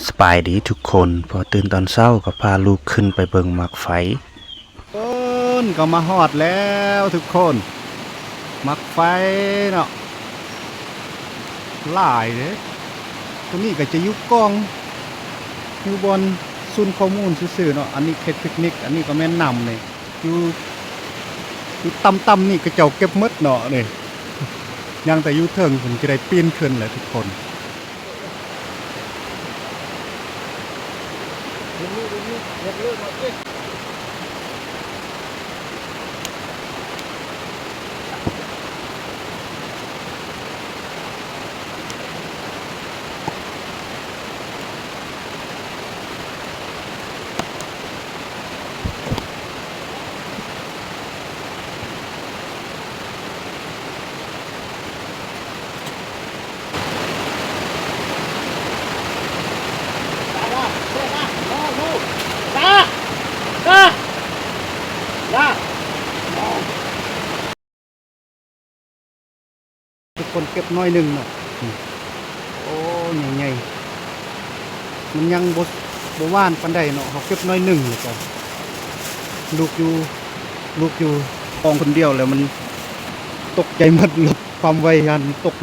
ສະບາຍດີທຸກຄົນ, ພໍຕື່ນຕອນເຊົ້າກໍພາລູກຂຶ້ນໄປເບິ່ງໝາກໄຟ. ຄົນກໍມາຮອດແລ້ວທຸກຄົນ, ໝາກໄຟເນາະ ຫຼາຍເດ້. ຕົວນີ້ກໍຈະຢູ່ກ້ອງ ຢູ່ບ່ອນສູນຂໍ້ມູນຊື່ໆເນາະ. ອັນນີ້ເຂດພິກນິກ, ອັນນີ້ກໍແມ່ນນ້ຳນີ້. ຢູ່ ຢູ່ຕ່ຳໆນີ້ເຂົາເຈົ້າເກັບໝົດເນາະນີ້, ຍັງແຕ່ຢູ່ເທິງພຸ້ນຈະໄດ້ປີນຂຶ້ນແຫຼະທຸກຄົນ. ທຸກຄົນເກັບໜ້ອຍໜຶ່ງເນາະ. ໂອ້ ໃຫຍ່ໆ ມັນຍັງບໍ່ ບໍ່ຫວານປານໃດເນາະ. ເຮົາເກັບໜ້ອຍໜຶ່ງແລ້ວກໍລູກຢູ່ ລູກຢູ່ກອງຄົນດຽວແລ້ວມັນຕົກໃຈໝົດ, ລົດຄວາມໄວຢ້ານມັນຕົກ.